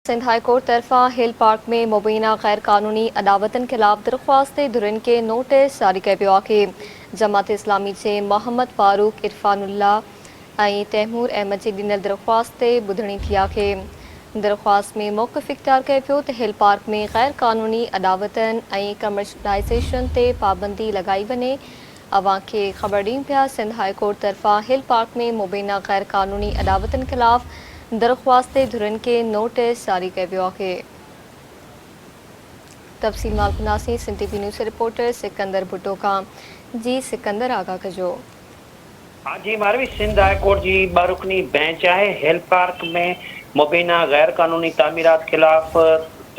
Sindh high court طرفان هل park ۾ مبينا غير قانوني اڏاوتن خلاف درخواست تي ڌرين کي نوٽيس جاري ڪيو ويو آهي. جماعت اسلامي جي محمد فاروق عرفان الله ۽ تيمور احمد جي ڏنل درخواست تي ٻڌڻي ٿي آهي. درخواست ۾ موقف اختيار ڪيو ويو ته هل پارڪ ۾ غير قانوني اڏاوتن ۽ ڪمرشلائيزيشن تي پابندي لڳائي وڃي. اوهان کي خبر ڏيون پيا سنڌ هاء ڪورٽ طرفان هل پارڪ ۾ مبينا غير قانوني اڏاوتن خلاف درخواست تي ڌرين کي نوٽيس جاري ڪيو ويو آهي. تفصيل معلوم ڪنداسين سنڌ ٽي وي نيوز جي رپورٽر سڪندر ڀٽو کان جي سڪندر آگاهه ڪجو. ها جي ماروي سنڌ هاء ڪورٽ جي ٻه رڪني بئنچ آهي هل پارڪ ۾ مبينا غير قانوني تعميرات خلاف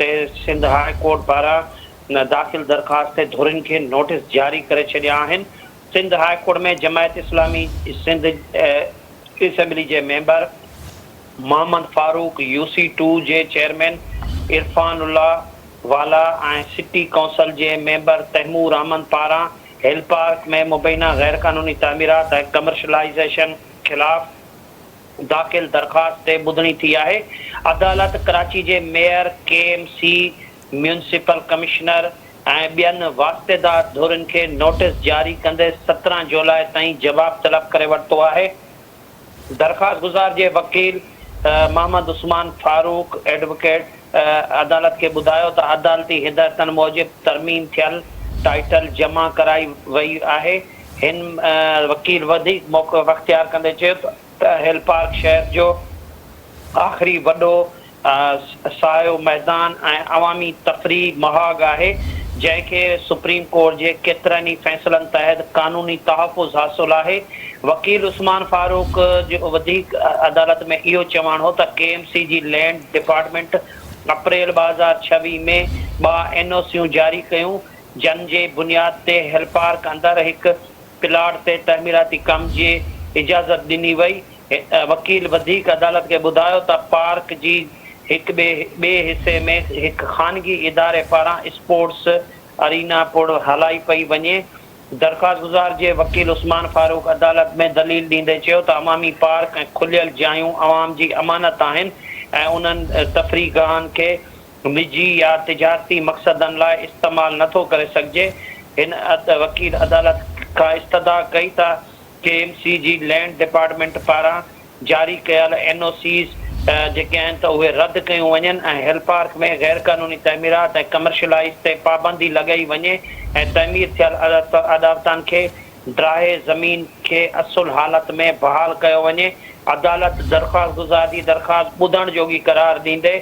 تي سنڌ هاء ڪورٽ پاران داخل درخواست تي ڌرين کي نوٽيس جاري ڪري ڇڏيا آهن. Sindh high court ۾ Jamaat Islami Sindh assembly جي member Muhammad Farooq, U C two جي چيئرمين عرفان الله والا ۽ سٽي ڪائونسل جي ميمبر تيمور احمد پاران هل پارڪ ۾ مبينا غيرقانوني تعميرات ۽ ڪمرشلائيزيشن خلاف داخل درخواست تي ٻڌڻي ٿي آهي. عدالت ڪراچي جي mayor, K M C, municipal commissioner ۽ ٻين واسطيدار ڌرين کي نوٽيس جاري ڪندي 17 جولاء تائين جواب طلب ڪري ورتو آهي. درخواستگذار جي وڪيل محمد عثمان فاروق ايڊووڪيٽ عدالت کي ٻڌايو ته عدالتي هدايتن موجب ترميم ٿيل ٽائيٽل جمع ڪرائي وئي آهي. هن وڪيل وڌيڪ موقف اختيار ڪندي چيو ته هل پارڪ شهر جو آخري وڏو سايو ميدان ۽ عوامي تفريح مهاڳ آهي، جنهن کي سپريم ڪورٽ جي ڪيترن ئي فيصلن تحت قانوني تحفظ حاصل آهي. وڪيل عثمان فاروق جو وڌيڪ عدالت ۾ اهو چوڻ هو ته ڪي ايم سي جي لينڊ ڊپارٽمينٽ اپريل 2026 ۾ ٻه اين او سيون جاري ڪيون، جن جي بنياد تي هل پارڪ اندر هڪ پلاٽ تي تعميراتي ڪم جي اجازت ڏني وئي. وڪيل وڌيڪ عدالت کي ٻڌايو ته پارڪ جي هڪ ٻئي حصي ۾ هڪ خانگي اداري پاران اسپورٽس ارينا پڻ هلائي پئي وڃي. درخواستگذار جي وڪيل عثمان فاروق عدالت ۾ دليل ڏيندي چيو ته عوامي پارڪ ۽ کليل جايون عوام جي امانت آهن ۽ انهن تفريح گاهن کي نجي يا تجارتي مقصدن لاء استعمال نه ٿو ڪري سگهجي. هن وڪيل عدالت کان استدعا ڪئي ته ڪي ايم سي جي لينڊ ڊپارٽمينٽ پاران جاري ڪيل اين او سيز جيڪي آهن ته اهي رد ڪيون وڃن ۽ هل پارڪ ۾ غيرقانوني تعميرات ۽ ڪمرشلائيز تي پابندي لڳائي وڃي ۽ تعمير ٿيل اڏاوتن کي ڊاهي زمين کي اصل حالت ۾ بحال ڪيو وڃي. عدالت درخواستگذار جي درخواست ٻڌڻ جوڳي قرار ڏيندي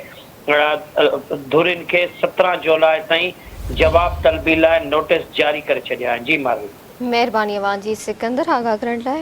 ڌرين کي 17 جولاء تائين جواب طلبي لاء نوٽيس جاري ڪري ڇڏيا آهن. جي ماروي. مهرباني اوهان جي سڪندر آگاهه ڪرڻ لاء.